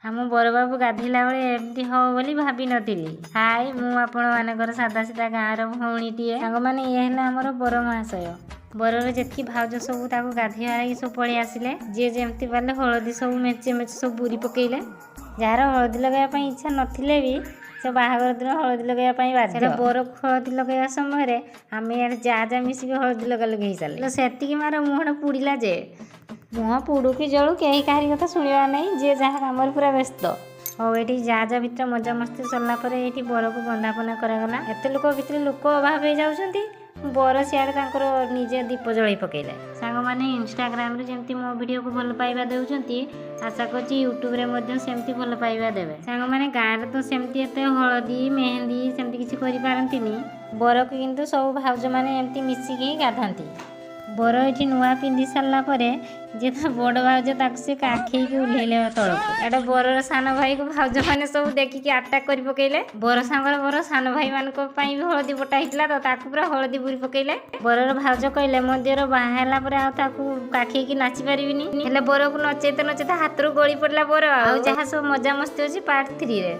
ଆମ ବରବାବୁ ଗାଧେଇଲା ବେଳେ ଏମିତି ହବ ବୋଲି ଭାବିନଥିଲି। ହାଇ, ମୁଁ ଆପଣମାନଙ୍କର ସାଧା ସିଧା ଗାଁର ଭଉଣୀଟିଏ। ସାଙ୍ଗମାନେ, ଇଏ ହେଲା ଆମର ବର ମହାଶୟ। ବରର ଯେତିକି ଭାଉଜ ସବୁ ତାକୁ ଗାଧେଇବା ଲାଗି ସବୁ ପଳେଇ ଆସିଲେ। ଯିଏ ଯେମିତି ପାରିଲେ ହଳଦୀ ସବୁ ମେଞ୍ଚେ ମେଞ୍ଚେ ସବୁ ବୁରି ପକେଇଲେ। ଯାହାର ହଳଦୀ ଲଗାଇବା ପାଇଁ ଇଚ୍ଛା ନଥିଲେ ବି ସେ ବାହାଘର ଦିନ ହଳଦୀ ଲଗାଇବା ପାଇଁ ବାଧ୍ୟ। ସେଟା ବରକୁ ହଳଦୀ ଲଗାଇବା ସମୟରେ ଆମେ ଇଆଡ଼େ ଯାହା ଯାହା ମିଶିକି ହଳଦୀ ଲଗା ଲଗେଇ ହେଇସାରିଲେ। ସେତିକି ମାର ମୁହଁଟା ପୁଡ଼ିଲା ଯେ, ମୁହଁ ପୁଡୁ କି ଜଳୁ, କେହି କାହାରି କଥା ଶୁଣିବା ନାହିଁ। ଯିଏ ଯାହା କାମରେ ପୁରା ବ୍ୟସ୍ତ। ହଉ, ଏଠି ଯାହା ଯାହା ଭିତରେ ମଜାମସ୍ତି ସରିଲା ପରେ ଏଇଠି ବରକୁ ବନ୍ଦାପନା କରାଗଲା। ଏତେ ଲୋକ ଭିତରେ ଲୋକ ଅଭାବ ହେଇଯାଉଛନ୍ତି। ବର ସିଆଡ଼େ ତାଙ୍କର ନିଜେ ଦୀପ ଜଳେଇ ପକେଇଲେ। ସାଙ୍ଗମାନେ, ଇନଷ୍ଟାଗ୍ରାମରେ ଯେମିତି ମୋ ଭିଡ଼ିଓକୁ ଭଲ ପାଇବା ଦେଉଛନ୍ତି, ଆଶା କରୁଛି ୟୁଟ୍ୟୁବରେ ମଧ୍ୟ ସେମିତି ଭଲ ପାଇବା ଦେବେ। ସାଙ୍ଗମାନେ, ଗାଁରେ ତ ସେମିତି ଏତେ ହଳଦୀ ମେହେନ୍ଦି ସେମିତି କିଛି କରିପାରନ୍ତିନି। ବରକୁ କିନ୍ତୁ ସବୁ ଭାଉଜମାନେ ଏମିତି ମିଶିକି ହିଁ ଗାଧାନ୍ତି। ବର ଏଠି ନୂଆ ପିନ୍ଧି ସାରିଲା ପରେ ଯେ ତା ବଡ଼ ଭାଉଜ ତାକୁ ସେ କାଖେଇକି ଓହ୍ଲେଇଲେ ତଳକୁ। ଏଇଟା ବରର ସାନ ଭାଇକୁ ଭାଉଜମାନେ ସବୁ ଦେଖିକି ଆଟାକ୍ କରି ପକେଇଲେ। ବର ସାଙ୍ଗରେ ବର ସାନ ଭାଇମାନଙ୍କ ପାଇଁ ବି ହଳଦୀ ବଟା ହେଇଥିଲା ତ, ତାକୁ ପୁରା ହଳଦୀ ବୁରି ପକେଇଲେ। ବରର ଭାଉଜ କହିଲେ, ମୋ ଦିଅର ବାହା ହେଲା ପରେ ଆଉ ତାକୁ କାଖେଇକି ନାଚି ପାରିବିନି। ହେଲେ ବରକୁ ନଚେଇତେ ନଚେଇତେ ହାତରୁ ଗଳି ପଡ଼ିଲା ବର। ଆଉ ଯାହା ସବୁ ମଜାମସ୍ତି ଅଛି ପାର୍ଟ 3ରେ।